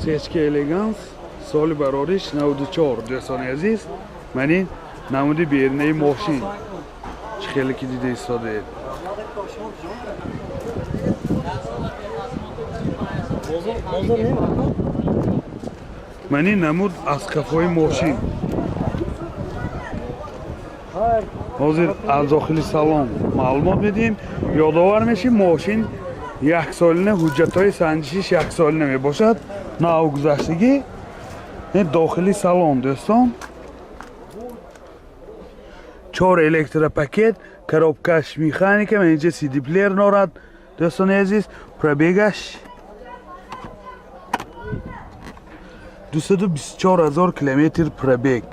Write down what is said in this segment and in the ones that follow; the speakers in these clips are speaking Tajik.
Сечка Элеганс, соли барориш 94. Дӯстони азиз, ман ин намуди берунаи мошин, чӣ хеле ки дида истодаед. Ман ин намуд аз қафои мошин. Ҳозир аз дохили салон маълумот медиҳем. Ёдовар мешим, мошин яксолина, ҳуҷҷатҳои санҷишиш яксолина мебошад, навгузаштагӣ. Дохили салон, дӯстон, чор электропакет, коробкаш механика, инҷа сидиплеер дорад. Дӯстони азиз, пробегаш 224 000 километр пробег.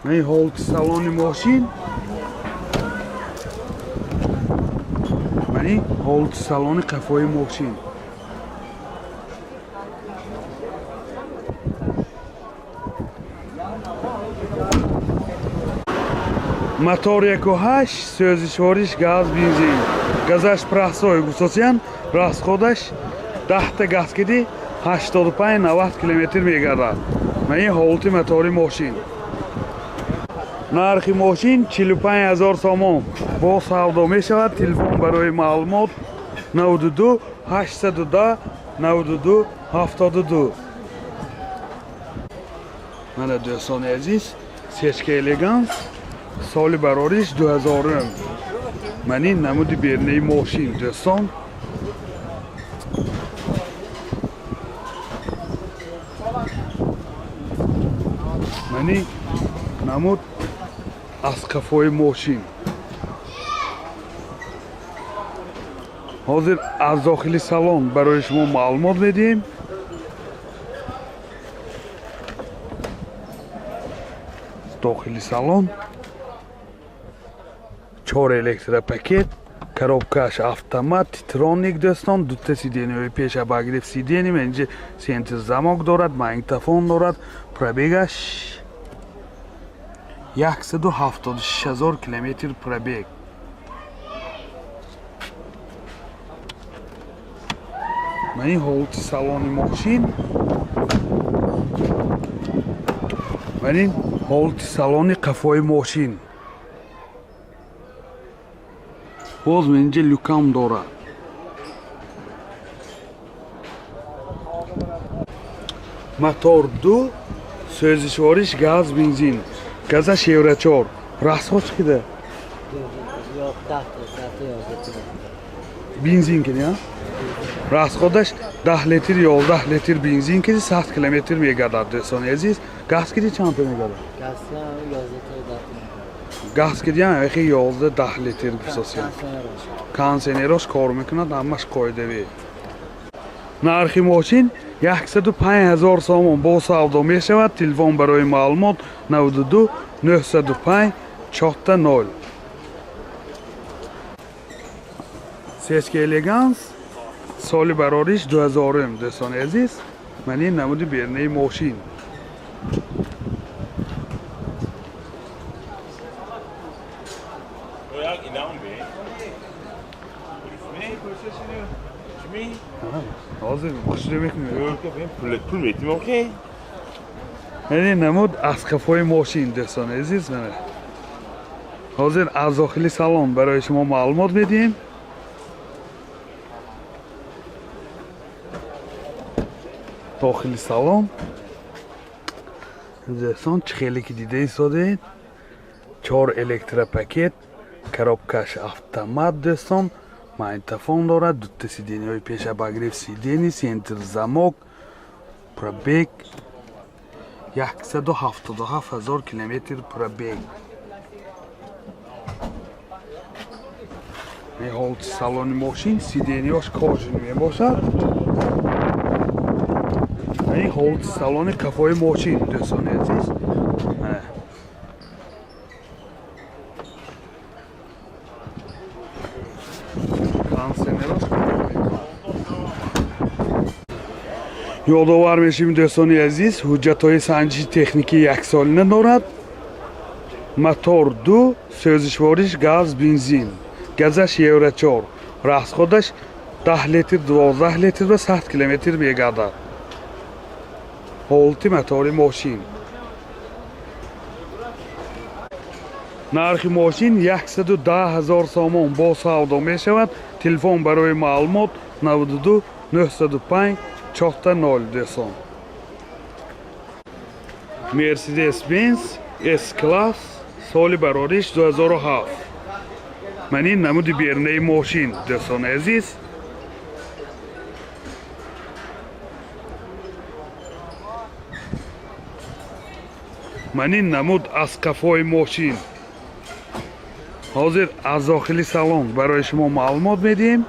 Ин ҳолати салони мошин, ман ин ҳолати салони қафои мошин. Мотор 1,8, сӯзишвориш газ, бензин, газаш простой гусосиян. Расходаш 10-та газ киди, 85-90 километр мегардад. Ман ин ҳолати мотори мошин. Нархи мошин 45 000 сомон, бо савдо мешавад. Телефон барои маълумот 92 810 92 72. Мана, дӯстони азиз, Сечка Элеганс, соли барориш 2000. Ман ин намуди берунаи мошин, дӯстон. Ман ин намуд аз қафои мошин. Ҳозир аз дохили салон барои шумо маълумот медиҳем. Дохили салон чор электропакет, коробкаш автомат, титроник. Дӯстон, дута сиденияҳои пеш обогрев сидений, инҷа центр замок дорад, магнитофон дорад. Пробегаш 176 000 километр пробег. Ман ин ҳолати салони мошин, ман ин ҳолати салони қафои мошин. Боз инҷа люкам дорад. Мотор ду, сӯзишвориш газ, бензин, газаш евро 4. Расход чӣ кида? Yo'q, 10 ta 11 litr. Бензин кини расходаш 10 литр, 11 литр бензин киди, 100 километр мегардад. Дӯстони азиз, газ киди чанд пул мегардад? Gaz 11 litr, 10 litr. Газ кидиам яхи 11-10 литр гуфтосиям. Кондиционерош кор мекунад, ҳамаш қоидавӣ. Нархи мошин 105 000 сомон, бо савдо мешавад. Телефон барои маълумот 92 905 4 0. Сечка Элеганс, соли барориш 2000. Дӯстони азиз, ман ин намуди берунаи мошин. Як инам бе. Чми? Ҳозир хушрӯ мекунем. Пул метим, окей? Ин намуд аз қафои мошин, дӯстони азиз. Мана, ҳозир аз дохили салон барои шумо маълумот медиҳем. Дохили салон, дӯстон, чӣ хеле ки дида истодаед, чор электропакет, коробкаш автомат. Дӯстон, магнитофон дорад, дута сиденияҳои пеш обогрев сидений, центр замок. Пробег 177 000 километр пробег. Ин ҳолати салони мошин, сиденияш кожаный мебошад. Ин ҳолати салони қафои мошин, дӯстони азиз. Мана. Кондиционерош кор мекунад. Ёдовар мешавем, дӯстони азиз, ҳуҷҷатҳои санҷиши техникӣ яксолина дорад. Мотор ду, сӯзишвориш газ, бензин, газаш евро 4, расходаш 10 литр, 12 литр ва 100 километр мегардад. Ҳолати мотори мошин. Нархи мошин 110 000 сомон бо савдо мешавад. Телефон барои маълумот 92 905 4 дӯстон. Mercedes-Benz S-Class соли барориш 2007. Ман ин намуди берунаи мошин, дӯстони азиз. Ман ин намуд аз қафои мошин. Ҳозир аз дохили салон барои шумо маълумот медиҳем.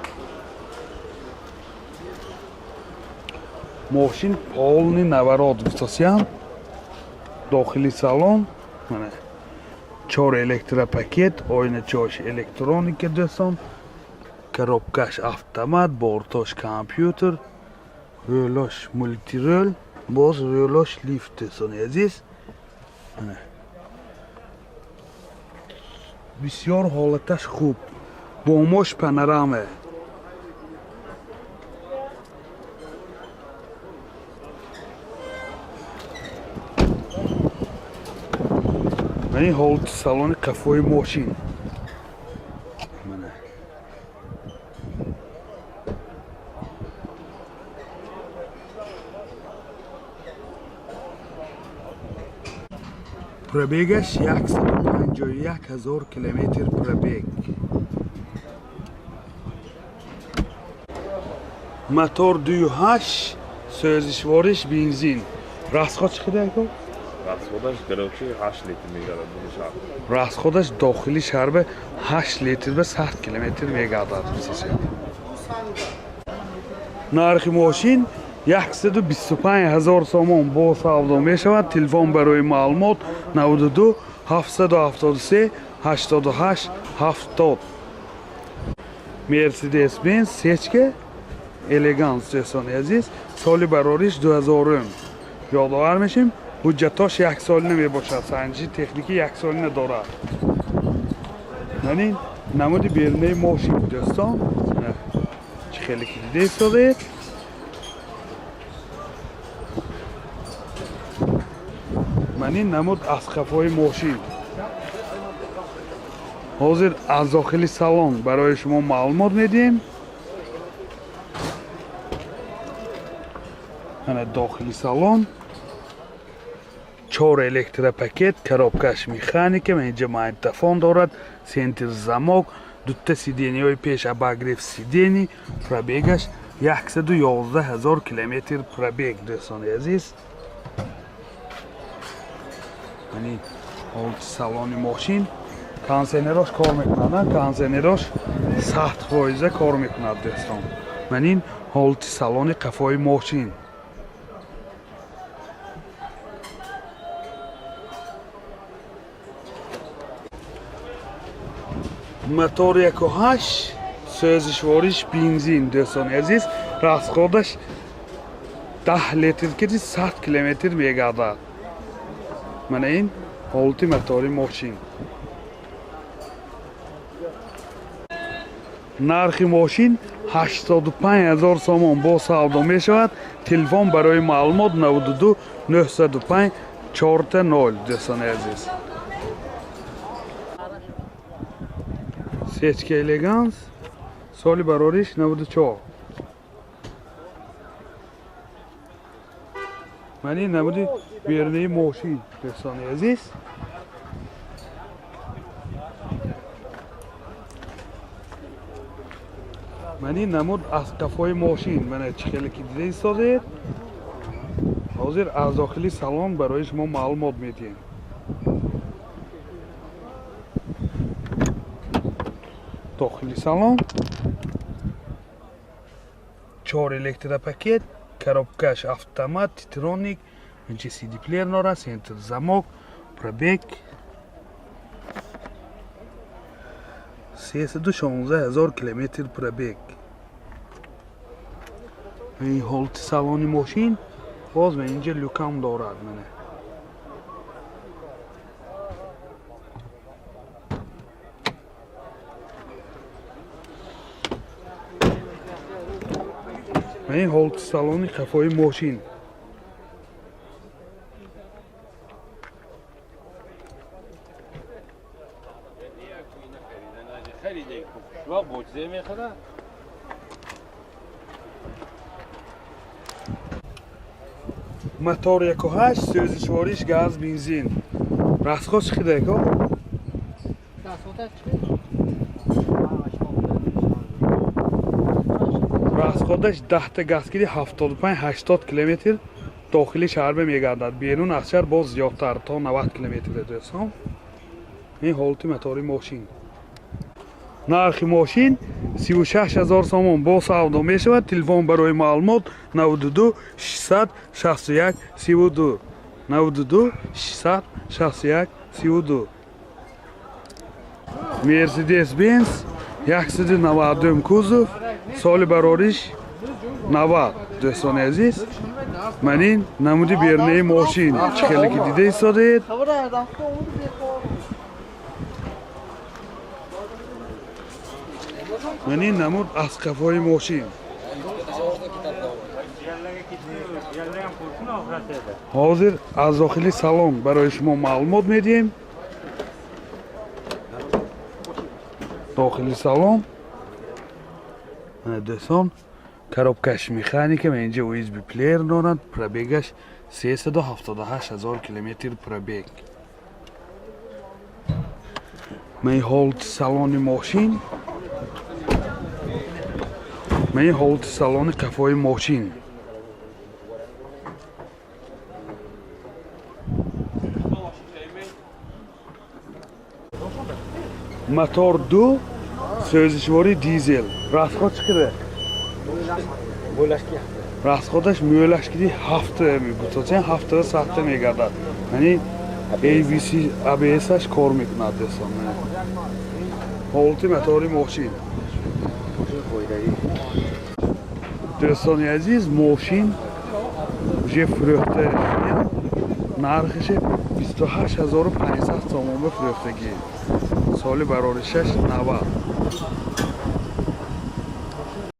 Мошин полный наворот гуфтосиям. Дохили салон мана 4 электропакет, оиначош электроника дӯстон, коробкаш автомат, бортош компютер, рӯлош мултирӯл, боз рӯлош лифт дӯстони азиз. Мана бисёр ҳолаташ хуб, бомош панорама. Ман ин ҳолати салони қафои мошин. Мана пробегаш 151 000 километр пробег. Мотор 2.8, сӯзишвориш бензин. Расход чӣ қадар ко? Расходаш короче 8 литр мегардад дохили шаҳр. Расходаш дохили шаҳр ба 8 литр ба 100 километр мегардад. Нархи мошин 125 000 сомон бо савдо мешавад. Телефон барои маълумот 92 773 88 70. Mercedes-Benz сечка элеганс дӯстони азиз, соли барориш 2000. Ёдовар мешем, ҳуҷҷатош яксолина мебошад, санҷиши техникӣ яксолина дорад. Ман ин намуди берунаи мошин дӯстон, чӣ хеле ки дида истодаед. Ман ин намуд аз қафои мошин. Ҳозир аз дохили салон барои шумо маълумот медиҳем. Мана дохили салон 4 электропакет, коробкаш механика, инҷа магнитофон дорад, центр замок, дута сиденияҳои пеш обогрев сидений, пробегаш 111 000 километр пробег дӯстони азиз. Мани ҳолати салони мошин, консейнерош кор мекунад, консейнерош 100% кор мекунад дӯстон. Ман ин ҳолати салони қафои мошин. Мотор 1.8, сӯзишвориш бензин дӯстони азиз, расходаш 10 литр ки 100 километр мегардад. Мана ин ҳолати мотори мошин. Нархи мошин 85 000 сомон бо савдо мешавад. Телефон барои маълумот 92 905 4 дӯстони азиз. Сечка элеганс, соли барориш 94. Ман ин намуди берунаи мошин дӯстони азиз. Ман ин намуд аз қафои мошин. Мана чӣ хеле ки дида истодаед. Ҳозир аз дохили салон барои шумо маълумот медиҳем. Дохили салон 4 электропакет, коробкаш автомат, титроник, инчи CD плеер дорад, центр замок, пробег 316 000 километр пробег. Ин ҳолати салони мошин боз ман инҷа люкам дорад. Мана Ин ҳолати салони қафои мошин. Мотор 1.8, сӯзишвориш газ, бензин. Расход чӣ қида ко? Расходаш 10 газ киди 75-80 километр дохили шаҳр мегардад. Берун аз шаҳр боз зиёдтар то 90 километр дӯстон. Ин ҳолати мотори мошин. Нархи мошин 36 000 сомон бо савдо мешавад. Телефон барои маълумот 92 661 32 92 661 32. Mercedes-Benz 192 кузов, соли барориш 90. Дӯстони азиз, ман ин намуди берунаи мошин чӣ хеле ки дида истодаед. Ман ин намуд аз қафои мошин. Ҳозир аз дохили салон барои шумо маълумот медиҳем. Дохили салон дӯстон, коробкаш механика, инҷа USB плеер дорад. Пробегаш 378 000 километр пробег. Ман ҳолати салони мошин, ман ҳолати салони қафои мошин. Мотор 2, сӯзишвори дизел. Расход чӣ қида? Расходаш мӯлашкиди 7 мегӯточен, 7 сахта мегардад. Яъне ABC ABS-аш кор мекунад дӯстон. Ҳолати мотори мошин. Дӯстони азиз, мошин уже фурӯхта, нархаш 28500 сомон ба фурӯхтагӣ. Соли бароришаш 90.